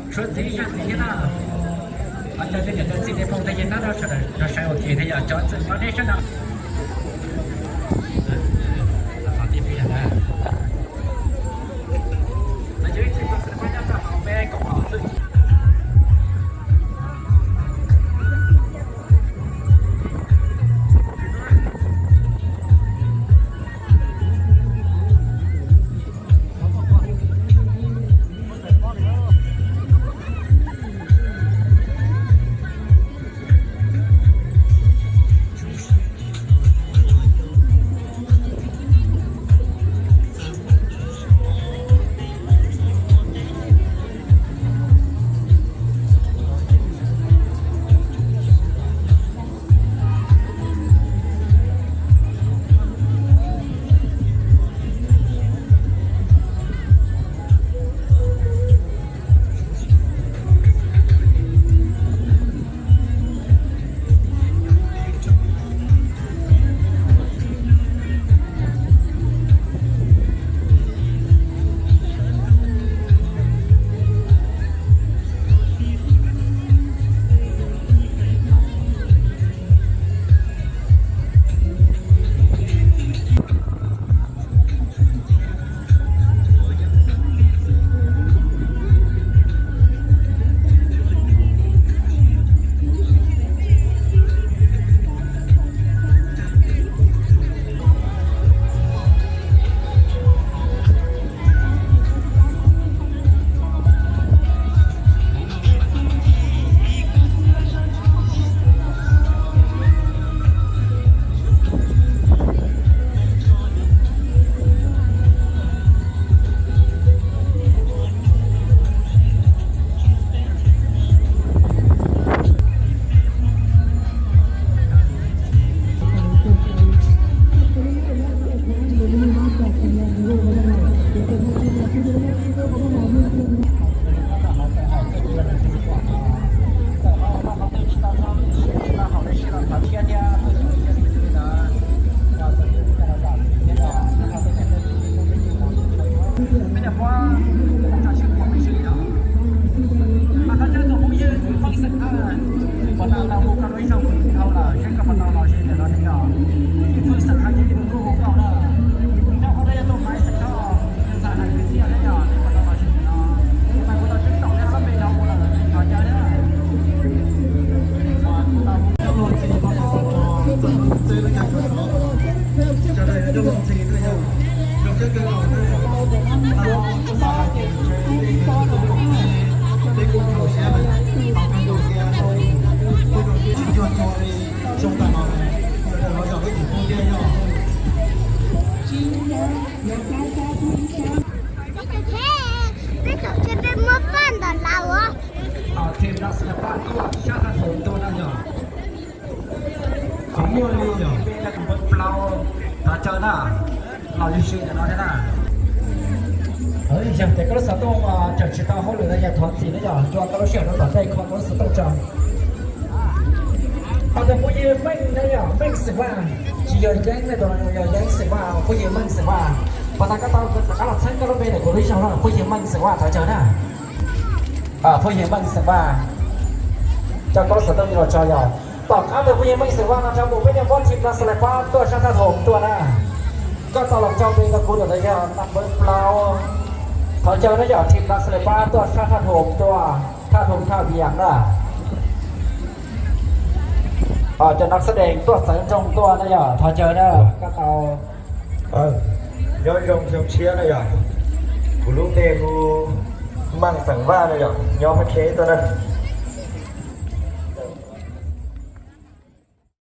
Tshuav txiv zaj txiv thiab na. Cov txiv niam txiv txiv foom tag yeej tab rau sawv daws rov saib ua ke thiab yog cov txwm no nej sawv daws. Peb tau tsheb peb muab paj ntawm laus os. Tim Nab Xas Las Paj tuaj sab Thaj Thoom tuaj na yog. Qhov muaj li yog peb npawb plaub, thov caw na, los lub sij hawm no thiab na. Yog tias koj lub xov tooj tseem tsis tau hauj lwm no yog thov txim na yom, nco koj lub sij hawm rau tom ntej kho koj lub xov tooj tso. Ho tus phooj ywg Meej na yom, Meej Xeem Vaj, tsis yog Yeeb ne, tus no yog Yeeb Xeem Vaj, phooj ywg Meej Xeem Vaj. Puas tas koj tau rov qab los txheeb koj lub npe ntawm kuv lub zog no, phooj ywg Meej Xeem Vaj, thov caw na. Phooj ywg Meej Xeem Vaj, coj koj lub xov tooj los tso yom. Tom qab ntawd phooj ywg Meej Xeem Vaj no rov mus peb yuav muab Tim Nab Xas Las Paj tuaj sab Thaj Thoom tuaj na. Koj tau los tso npe rau kuv lawm los yog npawb plaub. Thov caw na yom, Tim Nab Xas Las Paj tuaj sab Thaj Thoom tuaj, Thaj Thoom Thaj Viam na. Cov nas xab dees tuaj txawv nroog tuaj na yom, thov caw na. Koj tau nyob zoo xyoo tshiab na yom. Kuv lub npe hu Meej Xeem Vaj na yom, nyob Phav Khej tuaj na.